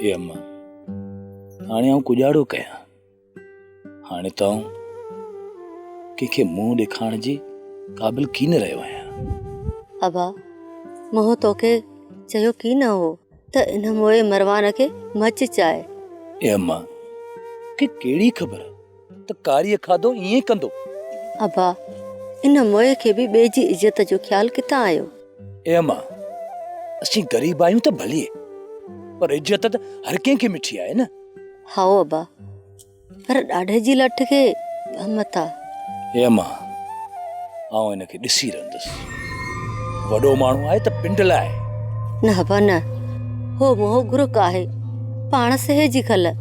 اي اما، هاڻي آئون ڪڄاڙو ڪيان. هاڻي ته آئون ڪنهن کي منهن ڏيکارڻ جي قابل ڪين رهيو آهيان. ابا، مون توکي چيو ڪين هو ته ان موئي مروان کي مچ چاء. اي اما، مون کي ڪهڙي خبر ته ڪاريء کاڌو ائين ڪندو. ابا، ان موئي کي به ٻئي جي عزت جو خيال ڪٿان آيو؟ اي اما، اسين غريب آهيون ته ڀلي، پر عزت ته هر ڪنهن کي مٺي آهي نه. هائو ابا، پر ڏاڍي جي لٺ کي ٻه مٿا. اي اما، آئون هن کي ڏسي رهندس. وڏو ماڻهو آهي ته پنڊ لاء. نه ابا نه، هو منهن گرڪ آهي، پاڻ سهي جي کل.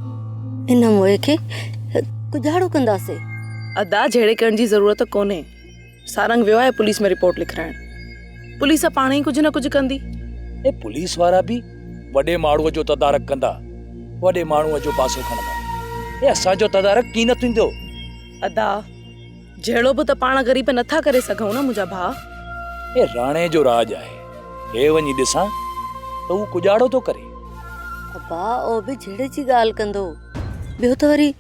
ان موئي کي ڪجاڙو ڪنداسين. ادا جهيڙي ڪرڻ جي ضرورت ڪونهي. سارنگ ويو آهي پوليس ۾ رپورٽ لکرائڻ. پوليس پاڻ ئي ڪجهه نه ڪجهه ڪندي. اي پوليس وارا به وڏي ماڻهوء جو تدارڪ ڪندا، وڏي ماڻهوء جو پاسو کڻندا. اي اسان جو تدارڪ ڪين نه ٿيندو. ادا جهيڙو به ته پاڻ غريب نه ٿا ڪري سگهون نه منهنجا ڀاء. اي راڻي جو راڄ آهي. هي وڃي ڏسان ته هو ڪڄاڙو ٿو ڪري. ابا او به جهيڙي جي ڳالهه ڪندو. ٻيو ته وري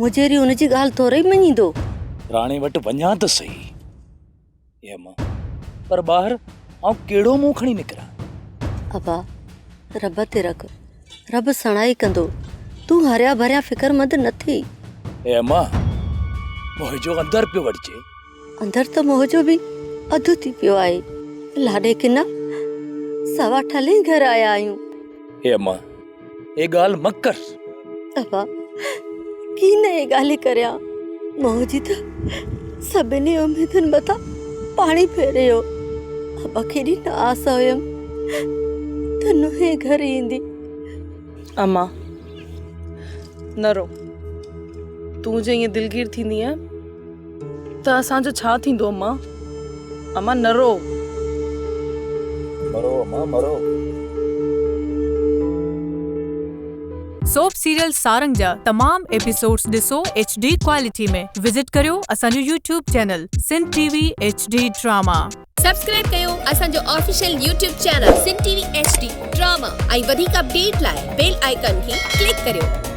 مجيري ان جي ڳالهه ٿورئي مڃيندو. راڻي وٽ وڃان ته سهي. اي اما، پر ٻاهر آئون ڪهڙو منهن کڻي نڪران؟ ابا، رب تي رک. رب سڻائي ڪندو. تون هريا ڀريا فڪرمند نه ٿي. اي اما، منهنجو اندر پيو وڍجي. اندر ته منهنجو به اڌ ٿي پيو آهي. لاڏي ڪنا سوا ٺلهي گهر آيا آهيون. اي اما، اي ڳالهه مه ڪر. ابا، ڪين اي ڳالهه ڪريان. منهنجي ته سڀني اميدن مٿان پاڻي ڦيري ويو. ابا ڪيڏي نه آس هيم ته نوحي گهر ايندي. اما، نه رو. تون جي ائين دلگير ٿيندينء ته اسان جو ڇا ٿيندو اما؟ اما نه رو. مرو اما مرو. سوپ سيريل سارنگ جا تمام ايپيسوڊز ڏسو ايڇ ڊي ڪوالٽي ۾ وزٽ ڪريو اسان جو YouTube channel Sindh T V H D drama. Subscribe ڪيو اسان جو official YouTube channel Sindh T V H D drama ۽ وڌيڪ اپڊيٽ لاء بيل آئيڪان کي ڪلڪ ڪريو.